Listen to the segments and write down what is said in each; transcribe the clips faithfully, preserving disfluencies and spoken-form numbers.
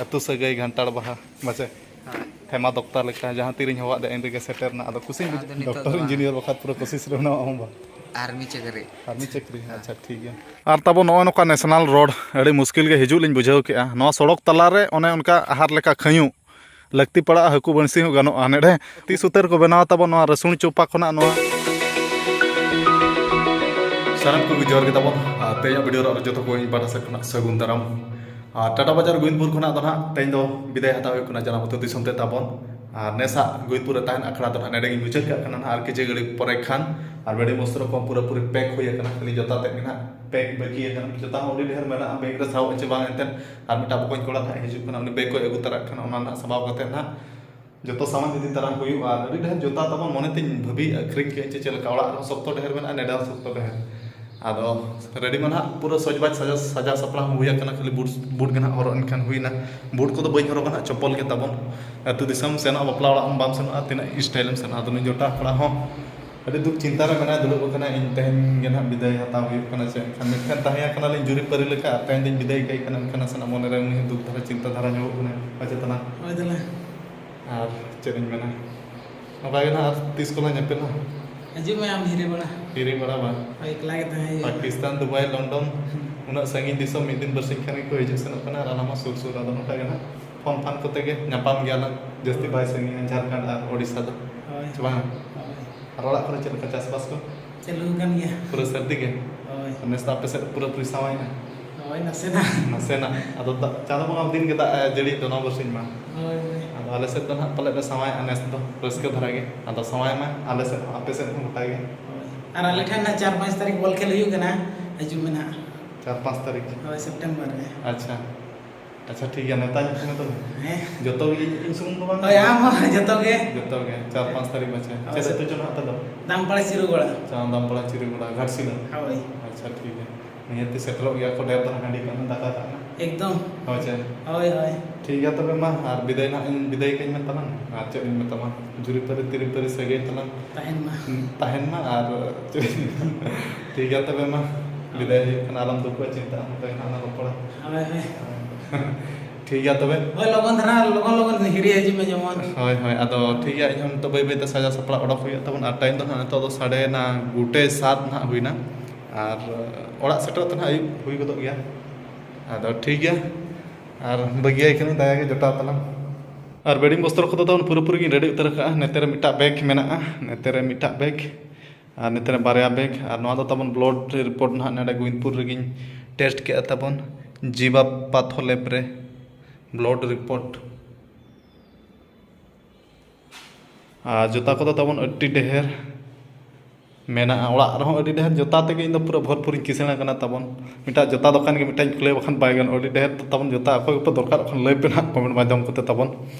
ᱟᱹᱛᱩ ᱥᱟᱹᱜᱟᱹᱭ ᱜᱷᱟᱱᱴᱟᱲ ᱵᱟᱦᱟ, ᱢᱟᱥᱮ᱾ ᱦᱳᱭ᱾ ᱦᱮᱢᱟ ᱫᱚᱠᱛᱟ ᱞᱮᱠᱟ ᱡᱟᱦᱟᱸ ᱛᱤᱨᱤᱧ ᱦᱚᱦᱚᱣᱟᱫ ᱫᱮᱭᱟ ᱤᱧ ᱨᱮᱜᱮ ᱥᱮᱴᱮᱨ ᱮᱱᱟ᱾ ᱟᱫᱚ ᱠᱩᱥᱤᱧ ᱟᱫᱚ ᱵᱩᱡᱷᱟᱹᱣ, ᱱᱤᱛᱚᱜ ᱰᱚᱠᱴᱚᱨ ᱫᱚ ᱤᱧᱡᱤᱱᱤᱭᱟᱨ ᱵᱟᱠᱷᱨᱟ ᱯᱩᱨᱟᱹ ᱠᱩᱥᱤᱥ ᱨᱮ ᱢᱮᱱᱟᱢᱟ ᱟᱢ ᱵᱟ᱾ ᱟᱨᱢᱤ ᱪᱟᱹᱠᱨᱤ᱾ ᱟᱨᱢᱤ ᱪᱟᱹᱠᱨᱤ, ᱦᱮᱸ᱾ ᱟᱪᱪᱷᱟ, ᱴᱷᱤᱠ ᱜᱮᱭᱟ᱾ ᱟᱨ ᱛᱟᱵᱚ ᱱᱚᱜᱼᱚᱭ ᱱᱚᱝᱠᱟ ᱱᱮᱥᱱᱟᱞ ᱨᱳᱰ, ᱟᱹᱰᱤ ᱢᱩᱥᱠᱤᱞ ᱜᱮ ᱦᱤᱡᱩᱜ ᱞᱤᱧ ᱵᱩᱡᱷᱟᱹᱣ ᱠᱮᱜᱼᱟ᱾ ᱱᱚᱣᱟ ᱥᱚᱲᱚᱠ ᱛᱟᱞᱟ ᱨᱮ ᱚᱱᱮ ᱚᱱᱠᱟ ᱟᱦᱟᱨ ᱞᱮᱠᱟ ᱠᱷᱟᱹᱧᱩ, ᱞᱟᱹᱠᱛᱤ ᱯᱟᱲᱟᱜᱼᱟ, ᱦᱟᱹᱠᱩ ᱵᱟᱹᱲᱥᱤ ᱦᱚᱸ ᱜᱟᱱᱚᱜᱼᱟ᱾ ᱱᱮᱰᱮ ᱛᱤᱥ ᱩᱛᱟᱹᱨ ᱠᱚ ᱵᱮᱱᱟᱣᱟ ᱛᱟᱵᱚ ᱱᱚᱣᱟ ᱨᱟᱹᱥᱩᱱ ᱪᱚᱯᱟ ᱠᱷᱚᱱᱟᱜ ᱱᱚᱣᱟ᱾ ᱥᱟᱱᱟᱢ ᱠᱚᱜᱮ ᱡᱚᱦᱟᱨ ᱜᱮ ᱛᱟᱵᱚᱱ᱾ ᱟᱨ ᱛᱮᱦᱮᱧᱟᱜ ᱵᱷᱤᱰᱤᱭᱳ ᱨᱮ ᱟᱨ ᱡᱚᱛᱚ ᱠᱚ ᱤᱧ ᱯᱟᱦᱴᱟ ᱥᱮᱫ ᱠᱷᱚᱱᱟᱜ ᱥᱟᱹᱜᱩᱱ ᱫᱟᱨᱟᱢ᱾ ᱟᱨ ᱴᱟᱴᱟ ᱵᱟᱡᱟᱨ ᱜᱳᱵᱤᱱᱫᱯᱩᱨ ᱠᱷᱚᱱᱟᱜ ᱫᱚ ᱱᱟᱦᱟᱜ ᱛᱮᱦᱮᱧ ᱫᱚ ᱵᱤᱫᱟᱹᱭ ᱦᱟᱛᱟᱣ ᱦᱩᱭᱩᱜ ᱠᱟᱱᱟ ᱡᱟᱱᱟᱢ ᱟᱹᱛᱩ ᱫᱤᱥᱚᱢ ᱛᱮ ᱛᱟᱵᱚᱱ᱾ ᱟᱨ ᱱᱮᱥᱟᱜ ᱜᱳᱵᱤᱱᱫᱯᱩᱨ ᱨᱮ ᱛᱟᱦᱮᱱ ᱟᱠᱷᱲᱟ ᱫᱚ ᱱᱟᱦᱟᱜ ᱱᱮᱰᱮ ᱜᱤᱧ ᱢᱩᱪᱟᱹᱫ ᱠᱟᱜ ᱠᱟᱱᱟ ᱱᱟᱦᱟᱜ᱾ ᱟᱨ ᱠᱤᱪᱷᱩ ᱜᱷᱟᱹᱲᱤᱡ ᱯᱚᱨᱮ ᱠᱷᱟᱱ ᱟᱨ ᱵᱮᱰᱤ ᱢᱚᱥᱛᱨᱚ ᱠᱚ ᱯᱩᱨᱟᱹᱯᱩᱨᱤ ᱯᱮᱠ ᱦᱩᱭ ᱟᱠᱟᱱᱟ, ᱠᱷᱟᱹᱞᱤ ᱡᱚᱛᱟ ᱛᱮᱫ ᱜᱮ ᱱᱟᱦᱟᱜ ᱯᱮᱠ ᱵᱟᱹᱠᱤ ᱟᱠᱟᱱᱟ᱾ ᱡᱚᱛᱟ ᱦᱚᱸ ᱟᱹᱰᱤ ᱰᱷᱮᱨ ᱢᱮᱱᱟᱜᱼᱟ, ᱵᱮᱜᱽ ᱨᱮ ᱥᱟᱦᱚᱵ ᱟᱪᱮ ᱵᱟᱝ ᱮᱱᱛᱮᱫ᱾ ᱟᱨ ᱢᱤᱫᱴᱟᱝ ᱵᱚᱠᱚᱧ ᱠᱚᱲᱟ ᱱᱟᱦᱟᱜ ᱦᱤᱡᱩᱜ ᱠᱟᱱᱟ, ᱩᱱᱤ ᱵᱮᱜᱽ ᱠᱚᱭ ᱟᱹᱜᱩ ᱛᱟᱨᱟᱜ ᱠᱷᱟᱱ ᱚᱱᱟ ᱱᱟᱦᱟᱜ ᱥᱟᱵᱟᱣ ᱠᱟᱛᱮᱫ ᱱᱟᱦᱟᱜ ᱡᱚᱛᱚ ᱥᱟᱢᱟᱱ ᱤᱫᱤ ᱛᱟᱨᱟ ᱦᱩᱭᱩᱜᱼᱟ᱾ ᱟᱨ ᱟᱹᱰᱤ ᱰᱷᱮᱨ ᱡᱩᱛᱟ ᱛᱟᱵᱚᱱ, ᱢᱚᱱᱮ ᱛᱤᱧ ᱵᱷᱟᱹᱵᱤᱭᱮᱫᱼᱟ ᱠᱤᱨᱤᱧ ᱠᱟᱜ ᱟᱹᱧ ᱪᱮ ᱪᱮᱫ ᱞᱮᱠᱟ, ᱚᱲᱟᱜ ᱨᱮᱦᱚᱸ ᱥᱚᱠᱛᱚ ᱰᱷᱮᱨ ᱢᱮᱱᱟᱜᱼᱟ, ᱱᱮᱰᱟ ᱦᱚᱸ ᱥᱚᱠᱛᱚ ᱰᱷᱮᱨ᱾ ᱟᱫᱚ ᱨᱮᱰᱤ ᱢᱟ ᱱᱟᱦᱟᱜ ᱯᱩᱨᱟᱹ ᱥᱚᱡᱽᱵᱟᱡᱽ ᱥᱟᱡᱟᱣ, ᱥᱟᱡᱟᱣ ᱥᱟᱯᱲᱟᱣ ᱦᱚᱸ ᱦᱩᱭ ᱟᱠᱟᱱᱟ, ᱠᱷᱟᱹᱞᱤ ᱵᱩᱴ, ᱵᱩᱴ ᱜᱮ ᱱᱟᱦᱟᱜ ᱦᱚᱨᱚᱜ ᱮᱱᱠᱷᱟᱱ ᱦᱩᱭᱱᱟ᱾ ᱵᱩᱴ ᱠᱚᱫᱚ ᱵᱟᱹᱧ ᱦᱚᱨᱚᱜᱟ ᱱᱟᱦᱟᱜ, ᱪᱚᱯᱚᱞ ᱜᱮ ᱛᱟᱵᱚᱱ᱾ ᱟᱹᱛᱩ ᱫᱤᱥᱚᱢ ᱥᱮᱱᱚᱜ ᱵᱟᱯᱞᱟ ᱚᱲᱟᱜ ᱦᱚᱸ ᱵᱟᱢ ᱥᱮᱱᱚᱜᱼᱟ, ᱛᱤᱱᱟᱹᱜ ᱥᱴᱟᱭᱤᱞ ᱮᱢ ᱥᱮᱱᱚᱜᱼᱟ? ᱟᱫᱚ ᱱᱩᱭ ᱡᱚᱴᱟᱣ ᱠᱚᱲᱟ ᱦᱚᱸ ᱟᱹᱰᱤ ᱫᱩᱠ ᱪᱤᱱᱛᱟ ᱨᱮ ᱢᱮᱱᱟᱭᱟ, ᱫᱩᱲᱩᱵ ᱟᱠᱟᱱᱟᱭ᱾ ᱤᱧ ᱛᱮᱦᱮᱧ ᱜᱮ ᱱᱟᱦᱟᱜ ᱵᱤᱫᱟᱹᱭ ᱦᱟᱛᱟᱣ ᱦᱩᱭᱩᱜ ᱠᱟᱱᱟ, ᱪᱮᱫ ᱮᱱᱠᱷᱟᱱ ᱢᱤᱫᱴᱮᱱ ᱛᱟᱦᱮᱸ ᱠᱟᱱᱟᱞᱤᱧ ᱡᱩᱨᱤ ᱯᱟᱹᱨᱤ ᱞᱮᱠᱟ, ᱟᱨ ᱛᱮᱦᱮᱧ ᱫᱚᱧ ᱵᱤᱫᱟᱹᱭ ᱠᱟᱭ ᱠᱟᱱᱟ, ᱮᱱᱠᱷᱟᱱ ᱱᱟᱥᱮᱱᱟᱜ ᱢᱚᱱᱮᱨᱮ ᱩᱱᱤ ᱦᱚᱸ ᱫᱩᱠ ᱫᱷᱟᱨᱟ ᱪᱤᱱᱛᱟ ᱫᱷᱟᱨᱟ ᱧᱚᱜᱚᱜ ᱠᱟᱱᱟᱭ᱾ ᱟᱪᱪᱷᱟ ᱛᱟᱞᱟᱝ᱾ ᱦᱳᱭ ᱛᱟᱞᱟᱝ᱾ ᱟᱨ ᱪᱮᱫ ᱤᱧ ᱢᱮᱱᱟ, ᱱᱚᱝᱠᱟ ᱜᱮ ᱱᱟᱦᱟᱜ ᱟᱨ ᱛᱤᱥ ᱠᱚᱞᱟᱝ ᱧᱟᱯᱟᱢᱟ? ᱦᱤᱡᱩᱜ ᱢᱮ ᱟᱢ ᱦᱤᱨᱤ ᱵᱟᱲᱟ᱾ ᱦᱤᱨᱤ ᱵᱟᱲᱟ ᱵᱟᱝ? ᱦᱳᱭ, ᱮᱠᱞᱟ ᱜᱮ ᱛᱟᱦᱮᱸ ᱦᱩᱭᱩᱜᱼᱟ᱾ ᱯᱟᱠᱤᱥᱛᱟᱱ, ᱫᱩᱵᱟᱭ, ᱞᱚᱱᱰᱚᱱ, ᱦᱩᱸ᱾ ᱩᱱᱟᱹᱜ ᱥᱟᱺᱜᱤᱧ ᱫᱤᱥᱚᱢ ᱢᱤᱫ ᱫᱤᱱ ᱵᱟᱨᱥᱤᱧ ᱠᱷᱟᱱ ᱜᱮᱠᱚ ᱦᱤᱡᱩᱜ ᱥᱮᱱᱚᱜ ᱠᱟᱱᱟ, ᱟᱨ ᱟᱞᱟᱝ ᱢᱟ ᱥᱩᱨ ᱥᱩᱨ, ᱟᱫᱚ ᱱᱚᱝᱠᱟ ᱜᱮ ᱱᱟᱦᱟᱜ ᱯᱷᱳᱱ ᱯᱷᱟᱱ ᱠᱚᱛᱮ ᱜᱮ ᱧᱟᱯᱟᱢ ᱜᱮᱭᱟᱞᱟᱝ᱾ ᱡᱟᱹᱥᱛᱤ ᱵᱟᱭ ᱥᱟᱺᱜᱤᱧᱟ ᱡᱷᱟᱲᱠᱷᱚᱸᱰ ᱟᱨ ᱳᱰᱤᱥᱟ ᱫᱚ᱾ ᱦᱳᱭ᱾ ᱥᱮ ᱵᱟᱝ? ᱦᱳᱭ᱾ ᱟᱨ ᱚᱲᱟᱜ ᱠᱚᱨᱮ ᱪᱮᱫ ᱞᱮᱠᱟ ᱪᱟᱥᱵᱟᱥ ᱠᱚ? ᱪᱟᱹᱞᱩ ᱟᱠᱟᱱ ᱜᱮᱭᱟ᱾ ᱯᱩᱨᱟᱹ ᱥᱟᱹᱨᱫᱤ ᱜᱮ? ᱦᱳᱭ᱾ ᱱᱮᱥ ᱫᱚ ᱟᱯᱮ ᱥᱮᱫ ᱯᱩᱨᱟᱹᱯᱩᱨᱤ ᱥᱟᱶᱟᱭᱮᱱᱟ? ᱦᱳᱭ, ᱱᱟᱥᱮᱱᱟᱜ᱾ ᱱᱟᱥᱮᱱᱟᱜ᱾ ᱟᱫᱚ ᱫᱟᱜ, ᱪᱟᱸᱫᱚ ᱵᱚᱸᱜᱟ ᱫᱤᱱ ᱜᱮ ᱫᱟᱜ ᱮ ᱡᱟᱹᱲᱤᱭᱮᱫ ᱫᱚ ᱱᱚᱣᱟ ᱵᱟᱨᱥᱤᱧ ᱢᱟ᱾ ᱦᱳᱭ, ᱦᱳᱭ᱾ ᱟᱫᱚ ᱟᱞᱮ ᱥᱮᱫ ᱫᱚ ᱱᱟᱦᱟᱜ ᱯᱟᱞᱮᱫ ᱞᱮ ᱥᱟᱶᱟᱭᱮᱱᱟ ᱱᱮᱥ ᱫᱚ, ᱨᱟᱹᱥᱠᱟᱹ ᱫᱷᱟᱨᱟ ᱜᱮ᱾ ᱟᱫᱚ ᱥᱟᱶᱟᱭ ᱢᱟ ᱟᱞᱮ ᱥᱮᱫ ᱦᱚᱸ, ᱟᱯᱮ ᱥᱮᱫ ᱦᱚᱸ ᱜᱚᱴᱟ ᱜᱮ᱾ ᱦᱳᱭ᱾ ᱟᱨ ᱟᱞᱮ ᱴᱷᱮᱱ ᱱᱟᱜ ᱪᱟᱨ ᱯᱟᱸᱪ ᱛᱟᱹᱨᱤᱠᱷ ᱵᱚᱞ ᱠᱷᱮᱞ ᱦᱩᱭᱩᱜ ᱠᱟᱱᱟ, ᱦᱤᱡᱩᱜ ᱢᱮ ᱱᱟᱜ᱾ ᱪᱟᱨ ᱯᱟᱸᱪ ᱛᱟᱹᱨᱤᱠᱷ? ᱦᱳᱭ, ᱥᱮᱯᱴᱮᱢᱵᱚᱨ ᱨᱮ᱾ ᱟᱪᱪᱷᱟ᱾ ᱟᱪᱪᱷᱟ, ᱴᱷᱤᱠ ᱜᱮᱭᱟ, ᱱᱮᱣᱛᱟ ᱧᱚᱜ ᱢᱮ ᱛᱚᱵᱮ᱾ ᱦᱮᱸ᱾ ᱡᱚᱛᱚ ᱜᱮ, ᱤᱧ ᱥᱩᱢᱩᱝ ᱫᱚ ᱵᱟᱝ᱾ ᱦᱳᱭ, ᱟᱢ ᱦᱚᱸ ᱡᱚᱛᱚ ᱜᱮ᱾ ᱡᱚᱛᱚ ᱜᱮ, ᱪᱟᱨ ᱯᱟᱸᱪ ᱛᱟᱹᱨᱤᱠᱷ ᱢᱟᱪᱷᱟ᱾ ᱦᱳᱭ, ᱪᱮᱫ ᱥᱮ ᱟᱹᱛᱩ ᱪᱚ ᱱᱟᱦᱟᱜ ᱟᱯᱮ ᱫᱚ? ᱫᱟᱢᱯᱟᱲᱟ ᱪᱤᱨᱩᱜᱚᱲᱟ᱾ ᱟᱪᱪᱷᱟ, ᱫᱟᱢᱯᱟᱲᱟ ᱪᱤᱨᱩᱜᱚᱲᱟ, ᱜᱷᱟᱴᱥᱤᱞᱟᱹ᱾ ᱦᱳᱭ᱾ ᱟᱪᱪᱷᱟ, ᱴᱷᱤᱠ ᱜᱮᱭᱟ᱾ ᱱᱤᱦᱟᱹᱛᱤ ᱥᱮᱴᱮᱨᱚᱜ ᱜᱮᱭᱟ ᱠᱚ, ᱰᱷᱮᱨ ᱫᱚ ᱱᱟᱦᱟᱜ ᱦᱟᱺᱰᱤ ᱠᱚ ᱫᱟᱠᱟ ᱠᱟᱜ ᱢᱮ᱾ ᱮᱠᱫᱚᱢ᱾ ᱦᱳᱭ ᱪᱮ? ᱦᱳᱭ, ᱦᱳᱭ᱾ ᱴᱷᱤᱠ ᱜᱮᱭᱟ ᱛᱚᱵᱮ ᱢᱟ, ᱟᱨ ᱵᱤᱫᱟᱹᱭ ᱱᱟᱦᱟᱜ ᱤᱧ ᱵᱤᱫᱟᱹᱭ ᱠᱟᱹᱧ ᱢᱮ ᱛᱟᱞᱟᱝ᱾ ᱟᱨ ᱪᱮᱫ ᱤᱧ ᱢᱮᱛᱟᱢᱟ? ᱡᱩᱨᱤ ᱯᱟᱹᱨᱤ ᱛᱤᱨᱤ ᱯᱟᱹᱨᱤ ᱥᱟᱹᱜᱟᱹᱭ ᱛᱟᱞᱟᱝ ᱛᱟᱦᱮᱱ ᱢᱟ᱾ ᱛᱟᱦᱮᱱ ᱢᱟ, ᱟᱨ ᱪᱮᱫ ᱤᱧ ᱢᱮᱛᱟᱢᱟ? ᱴᱷᱤᱠ ᱜᱮᱭᱟ ᱛᱚᱵᱮ ᱢᱟ, ᱵᱤᱫᱟᱹᱭ ᱦᱩᱭᱩᱜ ᱠᱟᱱᱟ, ᱟᱞᱚᱢ ᱫᱩᱠᱩᱜᱼᱟ, ᱪᱤᱱᱛᱟᱹᱜᱼᱟ, ᱱᱚᱝᱠᱟ ᱜᱮ ᱱᱟᱦᱟᱜ ᱞᱟᱝ ᱨᱚᱯᱚᱲᱟ᱾ ᱦᱳᱭ, ᱦᱳᱭ᱾ ᱴᱷᱤᱠ ᱜᱮᱭᱟ ᱛᱚᱵᱮ᱾ ᱦᱳᱭ, ᱞᱚᱜᱚᱱ ᱫᱷᱟᱨᱟ, ᱞᱚᱜᱚᱱ ᱞᱚᱜᱚᱱ ᱦᱤᱨᱤ ᱦᱤᱡᱩᱜ ᱢᱮ ᱡᱮᱢᱚᱱ᱾ ᱦᱳᱭ, ᱦᱳᱭ, ᱟᱫᱚ ᱴᱷᱤᱠ ᱜᱮᱭᱟ, ᱤᱧ ᱦᱚᱸ ᱱᱤᱛᱚᱜ ᱵᱟᱹᱭ ᱵᱟᱹᱭ ᱛᱮ ᱥᱟᱡᱟᱣ ᱥᱟᱯᱲᱟᱣ ᱚᱰᱚᱠ ᱦᱩᱭᱩᱜ ᱛᱟᱵᱚᱱ᱾ ᱟᱨ time ᱫᱚ ᱱᱟᱦᱟᱜ ᱱᱤᱛᱚᱜ ᱫᱚ ᱥᱟᱰᱮ ᱱᱟ ᱜᱚᱴᱮ ᱥᱟᱛ ᱱᱟᱦᱟᱜ ᱦᱩᱭᱱᱟ᱾ ᱟᱨ ᱚᱲᱟᱜ ᱥᱮᱴᱮᱨᱚᱜ ᱛᱮ ᱱᱟᱦᱟᱜ ᱟᱹᱭᱩᱵ ᱦᱩᱭ ᱜᱚᱫᱚᱜ ᱜᱮᱭᱟ᱾ ᱟᱫᱚ ᱴᱷᱤᱠ ᱜᱮᱭᱟ, ᱟᱨ ᱵᱟᱹᱜᱤᱭᱟᱭ ᱠᱟᱹᱱᱟᱹᱧ, ᱫᱟᱭᱟ ᱜᱮ ᱡᱚᱴᱟᱣ ᱛᱟᱞᱟᱝ᱾ ᱟᱨ ᱵᱮᱰᱤᱝ ᱵᱚᱥᱛᱨᱚ ᱠᱚᱫᱚ ᱛᱟᱵᱚᱱ ᱯᱩᱨᱟᱹᱯᱩᱨᱤ ᱜᱤᱧ ready ᱩᱛᱟᱹᱨ ᱟᱠᱟᱫᱼᱟ᱾ ᱱᱚᱛᱮ ᱨᱮ ᱢᱤᱫᱴᱟᱜ bag ᱢᱮᱱᱟᱜᱼᱟ, ᱱᱚᱛᱮ ᱨᱮ ᱢᱤᱫᱴᱟᱜ bag, ᱟᱨ ᱱᱚᱛᱮ ᱨᱮ ᱵᱟᱨᱭᱟ bag᱾ ᱟᱨ ᱱᱚᱣᱟ ᱫᱚ ᱛᱟᱵᱚᱱ blood report ᱱᱟᱦᱟᱜ ᱱᱚᱰᱮ ᱜᱳᱵᱤᱱᱫᱯᱩᱨ ᱨᱮᱜᱤᱧ test ᱠᱮᱫᱼᱟ ᱛᱟᱵᱚᱱ, ᱡᱤᱵᱟ ᱯᱟᱛᱷᱳ lab ᱨᱮ blood report᱾ ᱟᱨ ᱡᱩᱛᱟ ᱠᱚᱫᱚ ᱛᱟᱵᱚᱱ ᱟᱹᱰᱤ ᱰᱷᱮᱨ ᱢᱮᱱᱟᱜᱼᱟ᱾ ᱚᱲᱟᱜ ᱨᱮᱦᱚᱸ ᱟᱹᱰᱤ ᱰᱷᱮᱨ ᱡᱩᱛᱟ ᱛᱮᱜᱮ ᱤᱧ ᱫᱚ ᱯᱩᱨᱟᱹ ᱵᱷᱚᱨᱯᱩᱨᱤᱧ ᱠᱤᱥᱟᱹᱬ ᱟᱠᱟᱱᱟ ᱛᱟᱵᱚᱱ᱾ ᱢᱤᱫᱴᱟᱜ ᱡᱩᱛᱟ ᱫᱚᱠᱟᱱ ᱜᱮ ᱢᱤᱫᱴᱟᱝ ᱠᱷᱩᱞᱟᱹᱣ ᱵᱟᱠᱷᱟᱱ ᱵᱟᱭ ᱜᱟᱱᱚᱜᱼᱟ᱾ ᱟᱹᱰᱤ ᱰᱷᱮᱨ ᱛᱟᱵᱚᱱ ᱡᱩᱛᱟ, ᱚᱠᱚᱭ ᱠᱚᱯᱮ ᱫᱚᱨᱠᱟᱨᱚᱜ ᱠᱷᱟᱱ ᱞᱟᱹᱭ ᱯᱮ ᱱᱟᱦᱟᱜ comment ᱢᱟᱫᱽᱫᱷᱚᱢ ᱠᱚᱛᱮ ᱛᱟᱵᱚᱱ᱾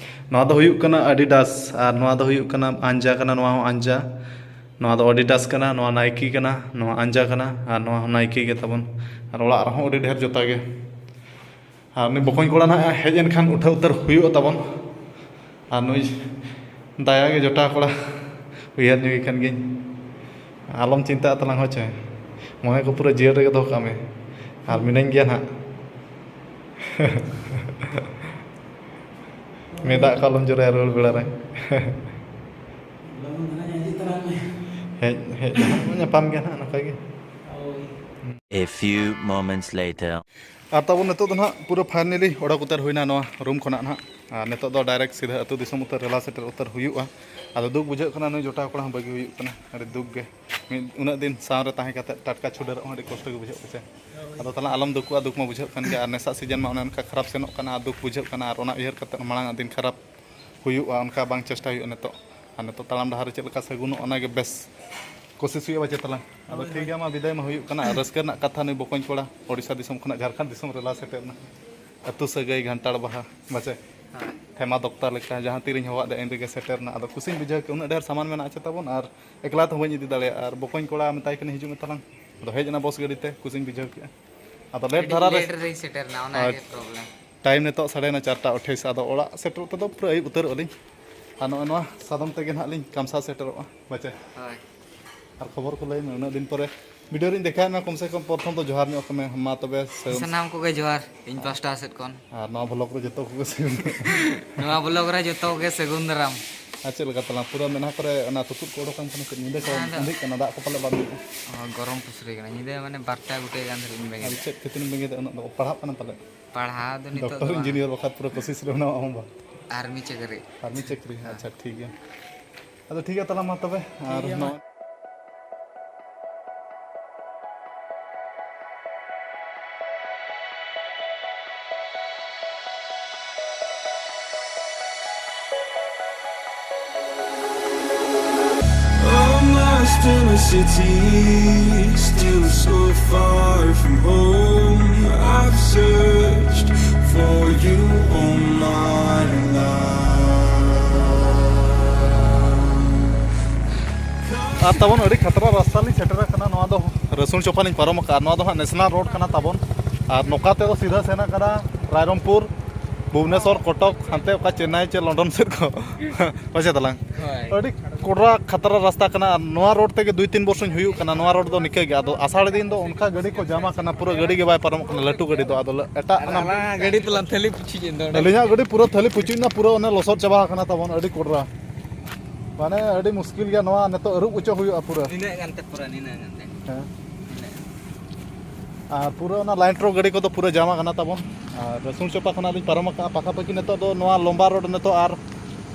ᱱᱚᱣᱟ ᱫᱚ ᱦᱩᱭᱩᱜ ᱠᱟᱱᱟ Adidas, ᱟᱨ ᱱᱚᱣᱟ ᱫᱚ ᱦᱩᱭᱩᱜ ᱠᱟᱱᱟ ᱟᱧᱡᱟ ᱠᱟᱱᱟ, ᱱᱚᱣᱟ ᱦᱚᱸ ᱟᱧᱡᱟ᱾ ᱱᱚᱣᱟ ᱫᱚ Adidas ᱠᱟᱱᱟ, ᱱᱚᱣᱟ Nike ᱠᱟᱱᱟ, ᱱᱚᱣᱟ ᱟᱧᱡᱟ ᱠᱟᱱᱟ, ᱟᱨ ᱱᱚᱣᱟ ᱦᱚᱸ Nike ᱜᱮ ᱛᱟᱵᱚᱱ᱾ ᱟᱨ ᱚᱲᱟᱜ ᱨᱮᱦᱚᱸ ᱟᱹᱰᱤ ᱰᱷᱮᱨ ᱡᱩᱛᱟ ᱜᱮ᱾ ᱟᱨ ᱩᱱᱤ ᱵᱚᱠᱚᱧ ᱠᱚᱲᱟ ᱱᱟᱦᱟᱜ ᱦᱮᱡ ᱮᱱ ᱠᱷᱟᱱ ᱩᱴᱷᱟᱹᱣ ᱩᱛᱟᱹᱨ ᱦᱩᱭᱩᱜᱼᱟ ᱛᱟᱵᱚᱱ᱾ ᱟᱨ ᱱᱩᱭ ᱫᱟᱭᱟ ᱜᱮ ᱡᱚᱴᱟᱣ ᱠᱚᱲᱟ, ᱩᱭᱦᱟᱹᱨ ᱧᱚᱜᱮ ᱠᱟᱱ ᱜᱤᱭᱟᱹᱧ᱾ ᱟᱞᱚᱢ ᱪᱤᱱᱛᱟᱹᱜᱼᱟ ᱛᱟᱞᱟᱝ ᱦᱳᱭ ᱪᱮ, ᱢᱚᱱᱮ ᱠᱚ ᱯᱩᱨᱟᱹ ᱡᱤᱭᱟᱹᱲ ᱨᱮᱜᱮ ᱫᱚᱦᱚ ᱠᱟᱜ ᱢᱮ᱾ ᱟᱨ ᱢᱤᱱᱟᱹᱧ ᱜᱮᱭᱟ ᱱᱟᱦᱟᱜ᱾ ᱢᱮ ᱫᱟᱜ ᱠᱚ ᱟᱞᱚᱢ ᱡᱚᱨᱚᱭᱟ ᱨᱩᱣᱟᱹᱲ ᱵᱮᱲᱟ ᱨᱮ᱾ ᱞᱚᱜᱚᱱ ᱫᱷᱟᱨᱟ ᱧᱟᱢ ᱤᱫᱤ ᱛᱟᱨᱟ ᱢᱮ᱾ ᱦᱮᱡ, ᱦᱮᱡ ᱫᱚ ᱦᱟᱸᱜ ᱧᱟᱯᱟᱢ ᱜᱮᱭᱟ ᱱᱟᱦᱟᱜ ᱱᱚᱝᱠᱟ ᱜᱮ᱾ ᱦᱳᱭ᱾ A few moments later. ᱟᱨ ᱛᱟᱵᱚᱱ ᱱᱤᱛᱚᱜ ᱫᱚ ᱱᱟᱦᱟᱜ ᱯᱩᱨᱟᱹ finally ᱚᱰᱚᱠ ᱩᱛᱟᱹᱨ ᱦᱩᱭᱱᱟ ᱱᱚᱣᱟ room ᱠᱷᱚᱱᱟᱜ ᱱᱟᱦᱟᱜ᱾ ᱟᱨ ᱱᱤᱛᱚᱜ ᱫᱚ direct ᱥᱤᱫᱷᱟᱹ ᱟᱹᱛᱩ ᱫᱤᱥᱚᱢ ᱩᱛᱟᱹᱨ, ᱨᱮᱞᱟ ᱥᱮᱴᱮᱨ ᱩᱛᱟᱹᱨ ᱦᱩᱭᱩᱜᱼᱟ᱾ ᱟᱫᱚ ᱫᱩᱠ ᱵᱩᱡᱷᱟᱹᱜ ᱠᱟᱱᱟ, ᱱᱩᱭ ᱡᱚᱴᱟᱣ ᱠᱚᱲᱟ ᱦᱚᱸ ᱵᱟᱹᱜᱤ ᱦᱩᱭᱩᱜ ᱠᱟᱱᱟ, ᱟᱹᱰᱤ ᱫᱩᱠ ᱜᱮ᱾ ᱢᱤᱫ ᱩᱱᱟᱹᱜ ᱫᱤᱱ ᱥᱟᱶ ᱨᱮ ᱛᱟᱦᱮᱸ ᱠᱟᱛᱮ ᱴᱟᱴᱠᱟ ᱪᱷᱩᱰᱟᱹᱨᱚᱜ ᱦᱚᱸ ᱟᱹᱰᱤ ᱠᱚᱥᱴᱚ ᱜᱮ ᱵᱩᱡᱷᱟᱹᱜ ᱠᱟᱱᱟ ᱥᱮ᱾ ᱟᱫᱚ ᱛᱟᱦᱚᱞᱮ ᱟᱞᱚᱢ ᱫᱩᱠᱩᱜᱼᱟ, ᱫᱩᱠ ᱢᱟ ᱵᱩᱡᱷᱟᱹᱜ ᱠᱟᱱ ᱜᱮᱭᱟ᱾ ᱟᱨ ᱱᱮᱥᱟᱜ season ᱢᱟ ᱚᱱᱮ ᱚᱱᱠᱟ ᱠᱷᱟᱨᱟᱯ ᱥᱮᱱᱚᱜ ᱠᱟᱱᱟ, ᱟᱨ ᱫᱩᱠ ᱵᱩᱡᱷᱟᱹᱜ ᱠᱟᱱᱟ᱾ ᱟᱨ ᱚᱱᱟ ᱩᱭᱦᱟᱹᱨ ᱠᱟᱛᱮ ᱢᱟᱲᱟᱝ ᱟᱜ ᱫᱤᱱ ᱠᱷᱟᱨᱟᱯ ᱦᱩᱭᱩᱜᱼᱟ, ᱚᱱᱠᱟ ᱵᱟᱝ ᱪᱮᱥᱴᱟ ᱦᱩᱭᱩᱜᱼᱟ ᱱᱤᱛᱚᱜ᱾ ᱟᱨ ᱱᱤᱛᱚᱜ ᱛᱟᱲᱟᱢ ᱰᱟᱦᱟᱨ ᱨᱮ ᱪᱮᱫ ᱞᱮᱠᱟ ᱥᱟᱹᱜᱩᱱᱚᱜ, ᱚᱱᱟ ᱜᱮ ᱵᱮᱥ ᱠᱳᱥᱤᱥ ᱦᱩᱭᱩᱜᱼᱟ ᱵᱟᱪᱮ ᱛᱟᱞᱟᱝ᱾ ᱟᱫᱚ ᱦᱳᱭ, ᱴᱷᱤᱠ ᱦᱳᱭ᱾ ᱜᱮᱭᱟ, ᱢᱟ ᱵᱤᱫᱟᱹᱭ ᱢᱟ ᱦᱩᱭᱩᱜ ᱠᱟᱱᱟ᱾ ᱟᱨ ᱨᱟᱹᱥᱠᱟᱹ ᱨᱮᱱᱟᱜ ᱠᱟᱛᱷᱟ, ᱱᱩᱭ ᱵᱚᱠᱚᱧ ᱠᱚᱲᱟ ᱳᱰᱤᱥᱟ ᱫᱤᱥᱚᱢ ᱠᱷᱚᱱᱟᱜ ᱡᱷᱟᱲᱠᱷᱚᱸᱰ ᱫᱤᱥᱚᱢ ᱨᱮᱞᱟ ᱥᱮᱴᱮᱨ ᱮᱱᱟ᱾ ᱟᱹᱛᱩ ᱥᱟᱹᱜᱟᱹᱭ ᱜᱷᱟᱱᱴᱟᱲ ᱵᱟᱦᱟ ᱵᱟᱪᱮ᱾ ᱦᱳᱭ᱾ ᱦᱮᱢᱟ ᱫᱚᱠᱛᱟ ᱞᱮᱠᱟ, ᱡᱟᱦᱟᱸ ᱛᱤᱨᱤᱧ ᱦᱚᱦᱚᱣᱟᱫ ᱮᱭᱟ, ᱤᱧ ᱨᱮᱜᱮ ᱥᱮᱴᱮᱨ ᱮᱱᱟ᱾ ᱟᱫᱚ ᱠᱩᱥᱤᱧ ᱵᱩᱡᱷᱟᱹᱣ ᱠᱮᱫᱟ, ᱩᱱᱟᱹᱜ ᱰᱷᱮᱨ ᱥᱟᱢᱟᱱ ᱢᱮᱱᱟᱜᱼᱟ ᱪᱮ ᱛᱟᱵᱚᱱ, ᱟᱨ ᱮᱠᱞᱟ ᱛᱮᱦᱚᱸ ᱵᱟᱹᱧ ᱤᱫᱤ ᱫᱟᱲᱮᱭᱟᱜᱼᱟ᱾ ᱟᱨ ᱵᱚᱠᱚᱧ ᱠᱚᱲᱟ ᱢᱮᱛᱟᱭ ᱠᱟᱹᱱᱟᱹᱧ, "ᱦᱤᱡᱩᱜ ᱢᱮ ᱛᱟᱞᱟᱝ᱾" ᱟᱫᱚ ᱦᱮᱡ ᱮᱱᱟ ᱵᱚᱥ ᱜᱟᱹᱰᱤ ᱛᱮ, ᱠᱩᱥᱤᱧ ᱵᱩᱡᱷᱟᱹᱣ ᱠᱮᱫᱼᱟ᱾ ᱟᱫᱚ ᱞᱮᱴ ᱟᱹᱰᱤ ᱫᱷᱟᱨᱟ ᱨᱮ ᱞᱮᱴ ᱨᱮᱧ ᱥᱮᱴᱮᱨ ᱮᱱᱟ, ᱚᱱᱟ ᱟᱨ ᱜᱮ ᱯᱨᱚᱵᱞᱮᱢ᱾ ᱴᱟᱭᱤᱢ ᱱᱤᱛᱚᱜ ᱥᱟᱲᱮ ᱱᱚ, ᱪᱟᱨᱴᱟ ᱟᱴᱷᱟᱭᱤᱥ᱾ ᱟᱫᱚ ᱚᱲᱟᱜ ᱥᱮᱴᱮᱨᱚᱜ ᱛᱮᱫᱚ ᱯᱩᱨᱟᱹ ᱟᱹᱭᱩᱵ ᱩᱛᱟᱹᱨᱚᱜ ᱟᱹᱞᱤᱧ᱾ ᱟᱨ ᱱᱚᱜᱼᱚᱭ ᱱᱚᱣᱟ ᱥᱟᱫᱚᱢ ᱛᱮᱜᱮ ᱱᱟᱦᱟᱜ ᱞᱤᱧ ᱠᱟᱢᱥᱟ ᱥᱮᱴᱮᱨᱚᱜᱼᱟ, ᱵᱟᱪᱮ? ᱦᱳᱭ᱾ ᱟᱨ ᱠᱷᱚᱵᱚᱨ ᱠᱚ ᱞᱟᱹᱭ ᱢᱮ, ᱩᱱᱟᱹᱜ ᱫᱤᱱ ᱯᱚᱨᱮ ᱵᱷᱤᱰᱤᱭᱳ ᱨᱤᱧ ᱫᱮᱠᱷᱟᱣᱮᱫ ᱢᱮ, ᱠᱚᱢ ᱥᱮ ᱠᱚᱢ ᱯᱨᱚᱛᱷᱚᱢ ᱫᱚ ᱡᱚᱦᱟᱨ ᱧᱚᱜ ᱠᱚᱢᱮ᱾ ᱢᱟ ᱛᱚᱵᱮ, ᱥᱟᱹᱜᱩᱱ᱾ ᱥᱟᱱᱟᱢ ᱠᱚᱜᱮ ᱡᱚᱦᱟᱨ ᱤᱧ ᱯᱟᱥᱴᱟ ᱥᱮᱫ ᱠᱷᱚᱱ᱾ ᱟᱨ ᱱᱚᱣᱟ ᱵᱷᱞᱚᱜ ᱨᱮ ᱡᱚᱛᱚ ᱠᱚᱜᱮ ᱥᱟᱹᱜᱩᱱ᱾ ᱱᱚᱣᱟ ᱵᱷᱞᱚᱜ ᱨᱮ ᱡᱚᱛᱚ ᱠᱚᱜᱮ ᱥᱟᱹᱜᱩᱱ ᱫᱟᱨᱟᱢ᱾ ᱟᱨ ᱪᱮᱫ ᱞᱮᱠᱟ ᱛᱟᱞᱟᱝ ᱯᱩᱨᱟᱹ ᱢᱮᱫᱦᱟ ᱠᱚᱨᱮ ᱚᱱᱟ ᱛᱩᱛᱩᱫ ᱠᱚ ᱚᱰᱚᱠᱟᱢ ᱠᱟᱱᱟ? ᱪᱮᱫ ᱧᱤᱫᱟᱹ ᱠᱚ ᱟᱫᱚ ᱟᱸᱫᱷᱮᱜ ᱠᱟᱱᱟ, ᱫᱟᱜ ᱠᱚ ᱯᱟᱞᱮ ᱵᱟᱝ ᱦᱩᱭᱩᱜᱼᱟ? ᱚ, ᱜᱚᱨᱚᱢ ᱯᱩᱥᱨᱤ ᱠᱟᱱᱟ, ᱧᱤᱫᱟᱹ ᱢᱟᱱᱮ ᱵᱟᱨᱴᱟ ᱜᱚᱴᱮᱡ ᱜᱟᱱ ᱫᱷᱟᱹᱨᱤᱡ ᱤᱧ ᱟᱨ ᱵᱮᱸᱜᱮᱫ᱾ ᱪᱮᱫ ᱠᱷᱟᱹᱛᱤᱨ ᱮᱢ ᱵᱮᱸᱜᱮᱫᱟ ᱩᱱᱟᱹᱜ ᱫᱚ? ᱯᱟᱲᱦᱟᱜ ᱠᱟᱱᱟ ᱯᱟᱞᱮ? ᱯᱟᱲᱦᱟᱣ ᱫᱚ ᱱᱤᱛᱚᱜ ᱰᱚᱠᱴᱚᱨ ᱫᱚ ᱵᱟᱝ᱾ ᱤᱧᱡᱤᱱᱤᱭᱟᱨ ᱵᱟᱠᱷᱨᱟ ᱯᱩᱨᱟᱹ ᱠᱳᱥᱤᱥ ᱨᱮ ᱢᱮᱱᱟᱢᱟ ᱟᱢ ᱵᱟ? ᱟᱨᱢᱤ ᱪᱟᱹᱠᱨᱤ᱾ ᱟᱨᱢᱤ ᱪᱟᱹᱠᱨᱤ, ᱦᱮᱸ᱾ ᱟᱪᱪᱷᱟ, ᱴᱷᱤᱠ ᱜᱮᱭᱟ᱾ ᱟᱫᱚ ᱴᱷᱤᱠ ᱜᱮᱭᱟ, ᱛᱟᱦᱞᱮ ᱢᱟ ᱛᱚᱵᱮ᱾ ᱴᱷᱤᱠ ᱟᱨ ᱜᱮᱭᱟ, ᱢᱟ᱾ ᱱᱚᱣᱟ I'm lost in a city, still so far from home. I've searched for you all my life. ᱟᱨ ᱛᱟᱵᱚᱱ ᱟᱹᱰᱤ ᱠᱷᱟᱛᱨᱟ ᱨᱟᱥᱛᱟ ᱞᱤᱧ ᱥᱮᱴᱮᱨ ᱟᱠᱟᱱᱟ᱾ ᱱᱚᱣᱟ ᱫᱚ ᱨᱟᱹᱥᱩᱱ ᱪᱚᱯᱟ ᱞᱤᱧ ᱯᱟᱨᱚᱢ ᱟᱠᱟᱫᱼᱟ᱾ ᱱᱚᱣᱟ ᱫᱚ ᱦᱟᱸᱜ ᱱᱮᱥᱱᱟᱞ ᱨᱳᱰ ᱠᱟᱱᱟ ᱛᱟᱵᱚᱱ, ᱟᱨ ᱱᱚᱝᱠᱟ ᱛᱮᱫᱚ ᱥᱤᱫᱷᱟᱹ ᱥᱮᱱ ᱟᱠᱟᱱᱟ ᱨᱟᱭᱨᱚᱝᱯᱩᱨ, ᱵᱷᱩᱵᱽᱱᱮᱥᱚᱨ, ᱠᱚᱴᱚᱠ, ᱦᱟᱱᱛᱮ ᱚᱠᱟ ᱪᱮᱱᱱᱟᱭ ᱪᱮ ᱞᱚᱱᱰᱚᱱ ᱥᱮᱫ ᱠᱚ᱾ ᱯᱟᱪᱮ ᱛᱟᱞᱟᱝ᱾ ᱦᱳᱭ᱾ ᱟᱹᱰᱤ ᱠᱚᱰᱨᱟ ᱠᱷᱟᱛᱨᱟ ᱨᱟᱥᱛᱟ ᱠᱟᱱᱟ, ᱟᱨ ᱱᱚᱣᱟ ᱨᱳᱰ ᱛᱮᱜᱮ ᱫᱩᱭ ᱛᱤᱱ ᱵᱚᱨᱥᱚᱧ ᱦᱩᱭᱩᱜ ᱠᱟᱱᱟ᱾ ᱱᱚᱣᱟ ᱨᱳᱰ ᱫᱚ ᱱᱤᱠᱟᱹ ᱜᱮ, ᱟᱫᱚ ᱟᱥᱟᱲ ᱫᱤᱱ ᱫᱚ ᱚᱱᱠᱟ ᱜᱟᱹᱰᱤ ᱠᱚ ᱡᱟᱢᱟ ᱠᱟᱱᱟ, ᱯᱩᱨᱟᱹ ᱜᱟᱹᱰᱤ ᱜᱮ ᱵᱟᱭ ᱯᱟᱨᱚᱢᱚᱜ ᱠᱟᱱᱟ, ᱞᱟᱹᱴᱩ ᱜᱟᱹᱰᱤ ᱫᱚ᱾ ᱟᱫᱚ ᱞᱟᱹ-, ᱮᱴᱟᱜ ᱟᱨ ᱚᱱᱟ ᱟᱞᱟᱝᱟᱜ ᱜᱟᱹᱰᱤ ᱛᱟᱞᱟᱝ ᱛᱷᱟᱹᱞᱤ ᱯᱩᱪᱷᱤᱡ ᱮᱱ ᱫᱚ ᱚᱸᱰᱮ᱾ ᱟᱹᱞᱤᱧᱟᱜ ᱜᱟᱹᱰᱤ ᱯᱩᱨᱟᱹ ᱛᱷᱟᱹᱞᱤ ᱯᱩᱪᱩᱡ ᱮᱱᱟ, ᱯᱩᱨᱟᱹ ᱚᱱᱮ ᱞᱚᱥᱚᱫ ᱪᱟᱵᱟ ᱟᱠᱟᱱᱟ ᱛᱟᱵᱚᱱ, ᱟᱹᱰᱤ ᱠᱚᱰᱨᱟ᱾ ᱢᱟᱱᱮ ᱟᱹᱰᱤ ᱢᱩᱥᱠᱤᱞ ᱜᱮᱭᱟ ᱱᱚᱣᱟ ᱱᱤᱛᱚᱜ ᱟᱹᱨᱩᱵ ᱚᱪᱚ ᱦᱩᱭᱩᱜᱼᱟ ᱯᱩᱨᱟᱹ᱾ ᱱᱤᱱᱟᱹᱜ ᱜᱟᱱ ᱛᱮ, ᱯᱩᱨᱟᱹ ᱱᱤᱱᱟᱹᱜ ᱜᱟᱱ ᱛᱮ᱾ ᱦᱮᱸ᱾ ᱟᱨ ᱯᱩᱨᱟᱹ ᱚᱱᱟ ᱞᱟᱭᱤᱱ ᱴᱨᱚᱠ ᱜᱟᱹᱰᱤ ᱠᱚᱫᱚ ᱯᱩᱨᱟᱹ ᱡᱟᱢ ᱟᱠᱟᱱᱟ ᱛᱟᱵᱚᱱ᱾ ᱟᱨ ᱨᱟᱹᱥᱩᱱ ᱪᱚᱯᱟ ᱠᱷᱚᱱᱟᱜ ᱞᱤᱧ ᱯᱟᱨᱚᱢ ᱟᱠᱟᱜᱼᱟ, ᱯᱟᱠᱟᱯᱟᱠᱤ ᱱᱤᱛᱚᱜ ᱫᱚ ᱱᱚᱣᱟ ᱞᱚᱢᱵᱟ ᱨᱳᱰ ᱱᱤᱛᱚᱜ ᱟᱨ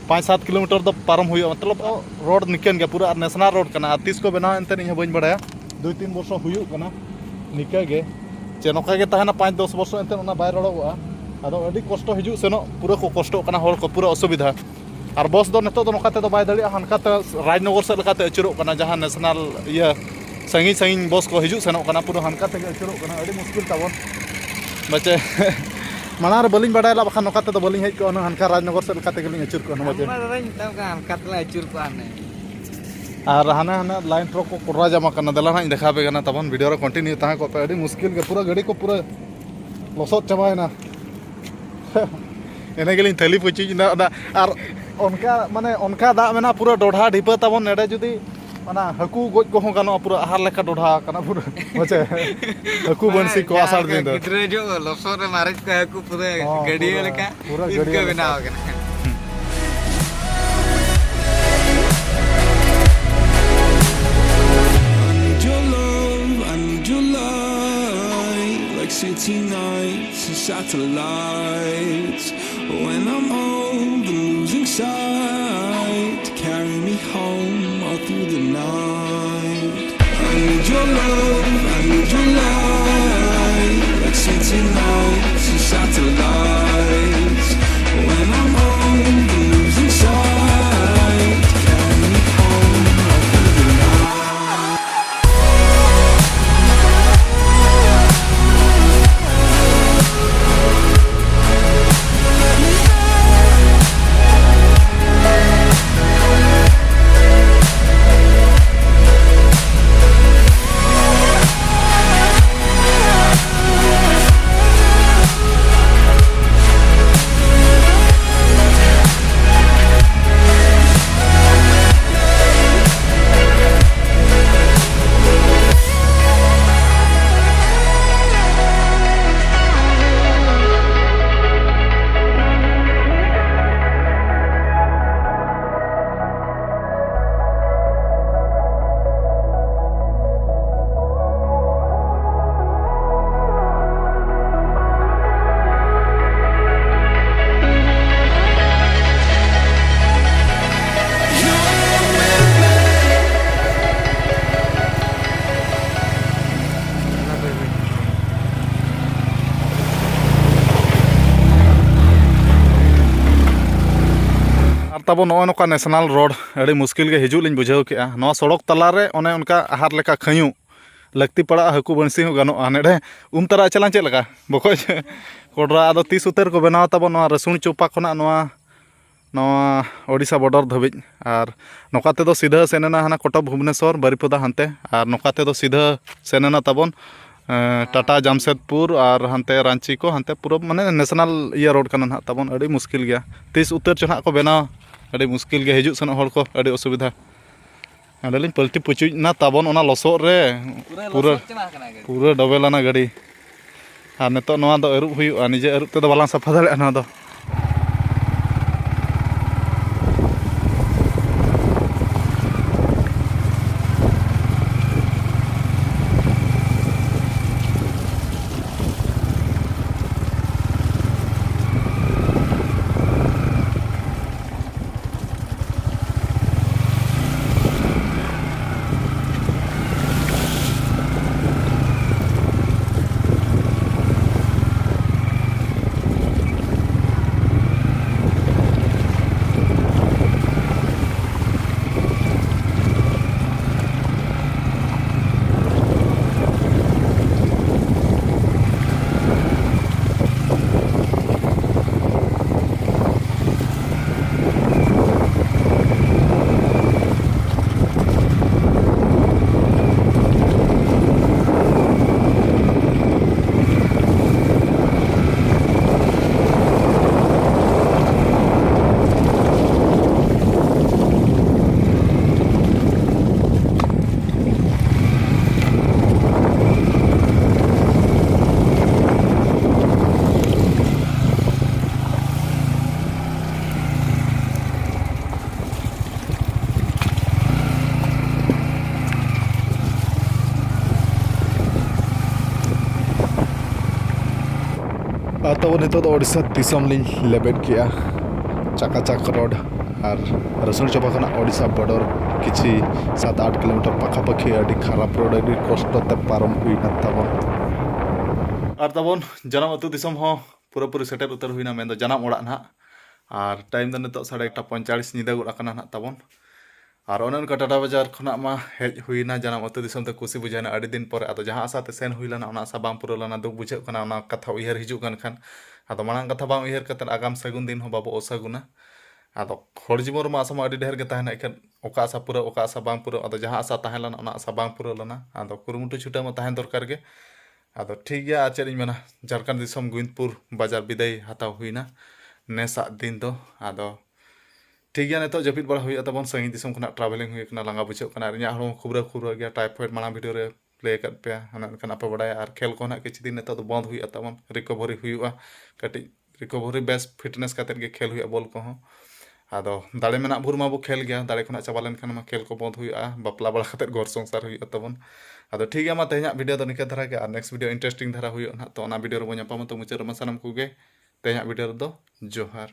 ᱯᱟᱸᱪ ᱥᱟᱛ ᱠᱤᱞᱳᱢᱤᱴᱟᱨ ᱫᱚ ᱯᱟᱨᱚᱢ ᱦᱩᱭᱩᱜᱼᱟ, ᱢᱚᱛᱞᱚᱵ ᱨᱳᱰ ᱱᱤᱠᱟᱹᱱ ᱜᱮᱭᱟ ᱯᱩᱨᱟᱹ, ᱟᱨ ᱱᱮᱥᱱᱟᱞ ᱨᱳᱰ ᱠᱟᱱᱟ᱾ ᱟᱨ ᱛᱤᱥ ᱠᱚ ᱵᱮᱱᱟᱣᱟ ᱮᱱᱛᱮᱫ ᱤᱧ ᱦᱚᱸ ᱵᱟᱹᱧ ᱵᱟᱲᱟᱭᱟ᱾ ᱫᱩᱭ ᱛᱤᱱ ᱵᱚᱨᱥᱚ ᱦᱩᱭᱩᱜ ᱠᱟᱱᱟ ᱱᱤᱠᱟᱹ ᱜᱮ, ᱪᱮ ᱱᱚᱝᱠᱟ ᱜᱮ ᱛᱟᱦᱮᱱᱟ ᱯᱟᱸᱪ ᱫᱚᱥ ᱵᱚᱨᱥᱚ, ᱮᱱᱛᱮᱫ ᱚᱱᱟ ᱵᱟᱭ ᱨᱚᱲᱚᱜᱚᱜᱼᱟ᱾ ᱟᱫᱚ ᱟᱹᱰᱤ ᱠᱚᱥᱴᱚ ᱦᱤᱡᱩᱜ ᱥᱮᱱᱚᱜ, ᱯᱩᱨᱟᱹ ᱠᱚ ᱠᱚᱥᱴᱚᱜ ᱠᱟᱱᱟ ᱦᱚᱲ ᱠᱚ, ᱯᱩᱨᱟᱹ ᱚᱥᱩᱵᱤᱫᱷᱟ᱾ ᱟᱨ ᱵᱚᱥ ᱫᱚ ᱱᱤᱛᱚᱜ ᱫᱚ ᱱᱚᱝᱠᱟ ᱛᱮᱫᱚ ᱵᱟᱭ ᱫᱟᱲᱮᱭᱟᱜᱼᱟ, ᱦᱟᱱᱠᱟᱛᱮ ᱨᱟᱡᱽᱱᱚᱜᱚᱨ ᱥᱮᱫ ᱞᱮᱠᱟᱛᱮ ᱟᱹᱪᱩᱨᱚᱜ ᱠᱟᱱᱟ, ᱡᱟᱦᱟᱸ ᱱᱮᱥᱱᱟᱞ ᱤᱭᱟᱹ ᱥᱟᱺᱜᱤᱧ ᱥᱟᱺᱜᱤᱧ ᱵᱚᱥ ᱠᱚ ᱦᱤᱡᱩᱜ ᱥᱮᱱᱚᱜ ᱠᱟᱱᱟ, ᱯᱩᱨᱟᱹ ᱦᱟᱱᱠᱟ ᱛᱮᱜᱮ ᱟᱹᱪᱩᱨᱚᱜ ᱠᱟᱱᱟ, ᱟᱹᱰᱤ ᱢᱩᱥᱠᱤᱞ ᱛᱟᱵᱚᱱ᱾ ᱵᱟᱪᱮ, ᱢᱟᱲᱟᱝ ᱨᱮ ᱵᱟᱹᱞᱤᱧ ᱵᱟᱰᱟᱭ ᱞᱮᱫ ᱵᱟᱠᱷᱟᱱ ᱱᱚᱝᱠᱟ ᱛᱮᱫᱚ ᱵᱟᱹᱞᱤᱧ ᱦᱮᱡ ᱠᱚᱜᱼᱟ, ᱦᱩᱱᱟᱹᱝ ᱦᱟᱱᱠᱟ ᱨᱟᱡᱽᱱᱚᱜᱚᱨ ᱥᱮᱫ ᱞᱮᱠᱟ ᱛᱮᱜᱮᱞᱤᱧ ᱟᱹᱪᱩᱨ ᱠᱚᱜᱼᱟ, ᱦᱩᱱᱟᱹᱝ ᱵᱟᱪᱮ᱾ ᱟᱢ ᱢᱟ ᱫᱟᱫᱟᱧ ᱢᱮᱛᱟᱢ ᱠᱟᱱ, ᱦᱟᱱᱠᱟ ᱛᱮᱞᱮ ᱟᱹᱪᱩᱨ ᱠᱚᱜᱼᱟ ᱦᱟᱱᱮ᱾ ᱟᱨ ᱦᱟᱱᱮ ᱦᱟᱱᱮ ᱞᱟᱭᱤᱱ ᱴᱨᱚᱠ ᱠᱚ ᱠᱚᱰᱨᱟ ᱡᱟᱢᱟ ᱠᱟᱱᱟ, ᱫᱮᱞᱟ ᱱᱟᱦᱟᱜ ᱤᱧ ᱫᱮᱠᱷᱟᱣ ᱟᱯᱮ ᱠᱟᱱᱟ ᱛᱟᱵᱚᱱ, ᱵᱷᱤᱰᱤᱭᱳ ᱨᱮ ᱠᱚᱱᱴᱤᱱᱤᱭᱩ ᱛᱟᱦᱮᱸ ᱠᱚᱜ ᱯᱮ᱾ ᱟᱹᱰᱤ ᱢᱩᱥᱠᱤᱞ ᱜᱮ, ᱯᱩᱨᱟᱹ ᱜᱟᱹᱰᱤ ᱠᱚ ᱯᱩᱨᱟᱹ ᱞᱚᱥᱚᱫ ᱪᱟᱵᱟᱭᱮᱱᱟ᱾ ᱮᱱᱮ ᱜᱮᱞᱤᱧ ᱛᱷᱟᱹᱞᱤ ᱯᱩᱪᱩᱡ ᱮᱱᱟ᱾ ᱟᱫᱚ ᱟᱨ ᱚᱱᱠᱟ, ᱢᱟᱱᱮ, ᱚᱱᱠᱟ ᱫᱟᱜ ᱢᱮᱱᱟᱜᱼᱟ, ᱯᱩᱨᱟᱹ ᱰᱚᱰᱷᱟ ᱰᱷᱤᱯᱟᱹ ᱛᱟᱵᱚᱱ᱾ ᱱᱚᱰᱮ ᱡᱩᱫᱤ ᱚᱱᱟ ᱦᱟᱹᱠᱩ ᱜᱚᱡ ᱠᱚᱦᱚᱸ ᱜᱟᱱᱚᱜᱼᱟ, ᱯᱩᱨᱟᱹ ᱟᱦᱟᱨ ᱞᱮᱠᱟ ᱰᱚᱰᱷᱟ ᱟᱠᱟᱱᱟ ᱯᱩᱨᱟᱹ᱾ ᱦᱮᱸ ᱪᱮ? ᱦᱟᱹᱠᱩ ᱵᱟᱹᱲᱥᱤ ᱠᱚ ᱡᱟᱦᱟᱸ ᱟᱥᱟᱲ ᱞᱮᱠᱟ ᱫᱤᱱ ᱫᱚ᱾ ᱜᱤᱫᱽᱨᱟᱹ ᱡᱚᱦᱚᱜ ᱞᱚᱥᱚᱫ ᱨᱮ ᱢᱟᱨᱮᱡ ᱠᱚ ᱦᱟᱹᱠᱩ ᱯᱩᱨᱟᱹ ᱦᱚᱸ, ᱜᱟᱹᱰᱭᱟᱹ ᱯᱩᱨᱟᱹ, ᱞᱮᱠᱟ ᱯᱩᱨᱟᱹ ᱤᱱᱠᱟᱹ ᱜᱟᱹᱰᱭᱟᱹ ᱞᱮᱠᱟ᱾ ᱵᱮᱱᱟᱣ ᱟᱠᱟᱱᱟ᱾ I need your love, I need your light, like city nights and satellites. When I'm old and losing sight, carry me home all through the night. I need your love, I need your light, like city nights and satellites. When I'm old and losing sight, carry me home all through the night. ᱟᱨ ᱛᱟᱵᱚ ᱱᱚᱜᱼᱚᱭ ᱱᱚᱝᱠᱟ national road, ᱟᱹᱰᱤ ᱢᱩᱥᱠᱤᱞ ᱜᱮ ᱦᱤᱡᱩᱜ ᱞᱤᱧ ᱵᱩᱡᱷᱟᱹᱣ ᱠᱮᱜᱼᱟ᱾ ᱱᱚᱣᱟ ᱥᱚᱲᱚᱠ ᱛᱟᱞᱟᱨᱮ ᱚᱱᱮ ᱚᱱᱠᱟ ᱟᱦᱟᱨ ᱞᱮᱠᱟ ᱠᱷᱟᱹᱧᱩ, ᱞᱟᱹᱠᱛᱤ ᱯᱟᱲᱟᱜᱼᱟ ᱦᱟᱹᱠᱩ ᱵᱟᱹᱲᱥᱤ ᱦᱚᱸ ᱜᱟᱱᱚᱜᱼᱟ᱾ ᱱᱮᱰᱮ ᱩᱢ ᱛᱟᱨᱟ ᱪᱟᱞᱟᱝ ᱪᱮᱫ ᱞᱮᱠᱟ ᱵᱚᱠᱚᱡ ᱠᱚᱰᱨᱟ, ᱟᱫᱚ ᱛᱤᱥ ᱩᱛᱟᱹᱨ ᱠᱚ ᱵᱮᱱᱟᱣ ᱛᱟᱵᱚᱱ ᱱᱚᱣᱟ ᱨᱟᱹᱥᱩᱱ ᱪᱚᱯᱟ ᱠᱷᱚᱱᱟᱜ ᱱᱚᱣᱟ, ᱱᱚᱣᱟ ᱳᱰᱤᱥᱟ border ᱫᱷᱟᱹᱵᱤᱡ᱾ ᱟᱨ ᱱᱚᱝᱠᱟ ᱛᱮᱫᱚ ᱥᱤᱫᱷᱟᱹ ᱥᱮᱱ ᱮᱱᱟ ᱦᱟᱱᱟ ᱠᱚᱴᱚᱠ, ᱵᱷᱩᱵᱽᱱᱮᱥᱚᱨ, ᱵᱟᱨᱤᱯᱚᱫᱟ ᱦᱟᱱᱛᱮ, ᱟᱨ ᱱᱚᱝᱠᱟ ᱛᱮᱫᱚ ᱥᱤᱫᱷᱟᱹ ᱥᱮᱱ ᱮᱱᱟ ᱛᱟᱵᱚᱱ, ᱮᱸ, ᱴᱟᱴᱟ ᱡᱟᱢᱥᱮᱫᱽᱯᱩᱨ ᱟᱨ ᱦᱟᱱᱛᱮ ᱨᱟᱸᱪᱤ ᱠᱚ, ᱦᱟᱱᱛᱮ ᱯᱩᱨᱟᱹ ᱢᱟᱱᱮ national ᱤᱭᱟᱹ road ᱠᱟᱱᱟ ᱱᱟᱦᱟᱜ ᱛᱟᱵᱚᱱ᱾ ᱟᱹᱰᱤ ᱢᱩᱥᱠᱤᱞ ᱜᱮᱭᱟ, ᱛᱤᱥ ᱩᱛᱟᱹᱨ ᱪᱚ ᱱᱟᱦᱟᱜ ᱠᱚ ᱵᱮᱱᱟᱣᱟ᱾ ᱟᱹᱰᱤ ᱢᱩᱥᱠᱤᱞ ᱜᱮᱭᱟ, ᱦᱤᱡᱩᱜ ᱥᱮᱱᱚᱜ ᱦᱚᱲ ᱠᱚ ᱟᱹᱰᱤ ᱚᱥᱩᱵᱤᱫᱷᱟ᱾ ᱦᱟᱸᱰᱮ ᱞᱤᱧ ᱯᱟᱞᱴᱤ ᱯᱩᱪᱩᱡ ᱮᱱᱟ ᱛᱟᱵᱚᱱ ᱚᱱᱟ ᱞᱚᱥᱚᱫ ᱨᱮ᱾ ᱯᱩᱨᱟᱹ ᱯᱩᱨᱟᱹ ᱞᱚᱥᱚᱫ ᱪᱟᱵᱟ ᱟᱠᱟᱱᱟ ᱜᱟᱹᱰᱤ᱾ ᱯᱩᱨᱟᱹ ᱰᱚᱵᱮᱞ ᱟᱱᱟ ᱜᱟᱹᱰᱤ᱾ ᱟᱨ ᱱᱤᱛᱚᱜ ᱱᱚᱣᱟ ᱫᱚ ᱟᱹᱨᱩᱵ ᱦᱩᱭᱩᱜᱼᱟ, ᱱᱤᱡᱮ ᱟᱹᱨᱩᱵ ᱛᱮᱫᱚ ᱵᱟᱞᱟᱝ ᱥᱟᱯᱷᱟ ᱫᱟᱲᱮᱭᱟᱜᱼᱟ ᱱᱚᱣᱟ ᱫᱚ᱾ ᱟᱨ ᱛᱟᱵᱚ ᱱᱤᱛᱚᱜ ᱫᱚ ᱳᱰᱤᱥᱟ ᱫᱤᱥᱚᱢ ᱞᱤᱧ ᱞᱮᱵᱮᱫ ᱠᱮᱜᱼᱟ᱾ ᱪᱟᱠᱟᱪᱟᱠ ᱨᱳᱰ ᱟᱨ ᱨᱟᱹᱥᱩᱱ ᱪᱚᱯᱟ ᱠᱷᱚᱱᱟᱜ ᱳᱰᱤᱥᱟ ᱵᱚᱰᱚᱨ ᱠᱤᱪᱷᱤ ᱥᱟᱛ ᱟᱴ ᱠᱤᱞᱳᱢᱤᱴᱟᱨ ᱯᱟᱠᱷᱟᱯᱟᱹᱠᱷᱤ ᱟᱹᱰᱤ ᱠᱷᱟᱨᱟᱯ ᱨᱳᱰ, ᱟᱹᱰᱤ ᱠᱚᱥᱴᱚ ᱛᱮ ᱯᱟᱨᱚᱢ ᱦᱩᱭᱱᱟ ᱛᱟᱵᱚᱱ᱾ ᱟᱨ ᱛᱟᱵᱚᱱ ᱡᱟᱱᱟᱢ ᱟᱹᱛᱩ ᱫᱤᱥᱚᱢ ᱦᱚᱸ ᱯᱩᱨᱟᱹᱯᱩᱨᱤ ᱥᱮᱴᱮᱨ ᱩᱛᱟᱹᱨ ᱦᱩᱭᱱᱟ, ᱢᱮᱱᱫᱚ ᱡᱟᱱᱟᱢ ᱚᱲᱟᱜ ᱱᱟᱦᱟᱜ᱾ ᱟᱨ ᱴᱟᱭᱤᱢ ᱫᱚ ᱱᱤᱛᱚᱜ ᱥᱟᱲᱮ ᱮᱠᱴᱟ ᱯᱚᱸᱭᱛᱟᱞᱤᱥ ᱧᱤᱫᱟᱹ ᱜᱚᱫ ᱟᱠᱟᱱᱟ ᱱᱟᱦᱟᱜ ᱛᱟᱵᱚᱱ᱾ ᱟᱨ ᱚᱱᱮ ᱚᱱᱠᱟ ᱴᱟᱴᱟ ᱵᱟᱡᱟᱨ ᱠᱷᱚᱱᱟᱜ ᱢᱟ ᱦᱮᱡ ᱦᱩᱭᱱᱟ ᱡᱟᱱᱟᱢ ᱟᱹᱛᱩ ᱫᱤᱥᱚᱢ ᱛᱮ, ᱠᱩᱥᱤ ᱵᱩᱡᱷᱟᱹᱣᱱᱟ ᱟᱹᱰᱤ ᱫᱤᱱ ᱯᱚᱨᱮ᱾ ᱟᱫᱚ ᱡᱟᱦᱟᱸ ᱟᱥᱟ ᱛᱮ ᱥᱮᱱ ᱦᱩᱭ ᱞᱮᱱᱟ, ᱚᱱᱟ ᱟᱥᱟ ᱵᱟᱝ ᱯᱩᱨᱟᱹᱣ ᱞᱮᱱᱟ, ᱫᱩᱠ ᱵᱩᱡᱷᱟᱹᱜ ᱠᱟᱱᱟ ᱚᱱᱟ ᱠᱟᱛᱷᱟ ᱩᱭᱦᱟᱹᱨ ᱦᱤᱡᱩᱜ ᱠᱟᱱ ᱠᱷᱟᱱ᱾ ᱟᱫᱚ ᱢᱟᱲᱟᱝ ᱠᱟᱛᱷᱟ ᱵᱟᱝ ᱩᱭᱦᱟᱹᱨ ᱠᱟᱛᱮᱫ ᱟᱜᱟᱢ ᱥᱟᱹᱜᱩᱱ ᱫᱤᱱ ᱦᱚᱸ ᱵᱟᱵᱚ ᱚᱥᱟᱹᱜᱩᱱᱟ᱾ ᱟᱫᱚ ᱦᱚᱲ ᱡᱤᱵᱚᱱ ᱨᱮᱢᱟ ᱟᱥᱟ ᱢᱟ ᱟᱹᱰᱤ ᱰᱷᱮᱨ ᱜᱮ ᱛᱟᱦᱮᱱᱟ, ᱮᱱᱠᱷᱟᱱ ᱚᱠᱟ ᱟᱥᱟ ᱯᱩᱨᱟᱹᱣ, ᱚᱠᱟ ᱟᱥᱟ ᱵᱟᱝ ᱯᱩᱨᱟᱹᱣ᱾ ᱟᱫᱚ ᱡᱟᱦᱟᱸ ᱟᱥᱟ ᱛᱟᱦᱮᱸ ᱞᱮᱱᱟ, ᱚᱱᱟ ᱟᱥᱟ ᱵᱟᱝ ᱯᱩᱨᱟᱹᱣ ᱞᱮᱱᱟ᱾ ᱟᱫᱚ ᱠᱩᱨᱩᱢᱩᱴᱩ ᱪᱷᱩᱴᱟᱹᱣ ᱢᱟ ᱛᱟᱦᱮᱸ ᱫᱚᱨᱠᱟᱨ ᱜᱮ᱾ ᱟᱫᱚ ᱴᱷᱤᱠ ᱜᱮᱭᱟ, ᱟᱨ ᱪᱮᱫ ᱤᱧ ᱢᱮᱱᱟ, ᱡᱷᱟᱲᱠᱷᱚᱸᱰ ᱫᱤᱥᱚᱢ ᱜᱳᱵᱤᱱᱫᱽᱯᱩᱨ ᱵᱟᱡᱟᱨ ᱵᱤᱫᱟᱹᱭ ᱦᱟᱛᱟᱣ ᱦᱩᱭᱱᱟ ᱱᱮᱥᱟᱜ ᱫᱤᱱ ᱫᱚ᱾ ᱟᱫᱚ ᱴᱷᱤᱠ ᱜᱮᱭᱟ, ᱱᱤᱛᱚᱜ ᱡᱟᱹᱯᱤᱫ ᱵᱟᱲᱟ ᱦᱩᱭᱩᱜᱼᱟ ᱛᱟᱵᱚᱱ, ᱥᱟᱺᱜᱤᱧ ᱫᱤᱥᱚᱢ ᱠᱷᱚᱱᱟᱜ travelling ᱦᱩᱭ ᱠᱟᱱᱟ, ᱞᱟᱸᱜᱟ ᱵᱩᱡᱷᱟᱹᱜ ᱠᱟᱱᱟ, ᱟᱨ ᱤᱧᱟᱹᱜ ᱦᱚᱲᱢᱚ ᱠᱷᱩᱵᱨᱟᱹ ᱠᱷᱩᱵᱨᱟᱹ ᱜᱮᱭᱟ, typhoid ᱢᱟᱲᱟᱝ video ᱨᱮ play ᱟᱠᱟᱫ ᱯᱮᱭᱟ, ᱚᱱᱟ ᱮᱱᱠᱷᱟᱱ ᱟᱯᱮ ᱵᱟᱲᱟᱭᱟ᱾ ᱟᱨ ᱠᱷᱮᱞ ᱠᱚ ᱱᱟᱜ ᱠᱤᱪᱷᱩ ᱫᱤᱱ ᱱᱤᱛᱚᱜ ᱫᱚ ᱵᱚᱱᱫ ᱦᱩᱭᱩᱜᱼᱟ ᱛᱟᱵᱚᱱ, recovery ᱦᱩᱭᱩᱜᱼᱟ, ᱠᱟᱹᱴᱤᱡ recovery ᱵᱮᱥ fitness ᱠᱟᱛᱮᱫ ᱜᱮ ᱠᱷᱮᱞ ᱦᱩᱭᱩᱜᱼᱟ ᱵᱚᱞ ᱠᱚᱦᱚᱸ᱾ ᱟᱫᱚ ᱫᱟᱲᱮ ᱢᱮᱱᱟᱜ ᱵᱷᱳᱨ ᱢᱟᱵᱚ ᱠᱷᱮᱞ ᱜᱮᱭᱟ, ᱫᱟᱲᱮ ᱠᱷᱚᱱᱟᱜ ᱪᱟᱵᱟ ᱞᱮᱱᱠᱷᱟᱱ ᱢᱟ ᱠᱷᱮᱞ ᱠᱚ ᱵᱚᱱᱫ ᱦᱩᱭᱩᱜᱼᱟ, ᱵᱟᱯᱞᱟ ᱵᱟᱲᱟ ᱠᱟᱛᱮᱫ ᱜᱷᱚᱨ ᱥᱚᱝᱥᱟᱨ ᱦᱩᱭᱩᱜᱼᱟ ᱛᱟᱵᱚᱱ᱾ ᱟᱫᱚ ᱴᱷᱤᱠ ᱜᱮᱭᱟ, ᱢᱟ ᱛᱮᱦᱮᱧᱟᱜ video ᱫᱚ ᱱᱤᱝᱠᱟᱹ ᱫᱷᱟᱨᱟ ᱜᱮ, ᱟᱨ next video interesting ᱫᱷᱟᱨᱟ ᱦᱩᱭᱩᱜᱼᱟ ᱱᱟᱦᱟᱜ, ᱛᱚ ᱚᱱᱟ video ᱨᱮᱵᱚᱱ ᱧᱟᱯᱟᱢᱟ᱾ ᱛᱚ ᱢᱩᱪᱟᱹᱫ ᱨᱮᱢᱟ ᱥᱟᱱᱟᱢ ᱠᱚᱜᱮ ᱛᱮᱦᱮᱧᱟᱜ video ᱨᱮᱫᱚ ᱡᱚᱦᱟᱨ᱾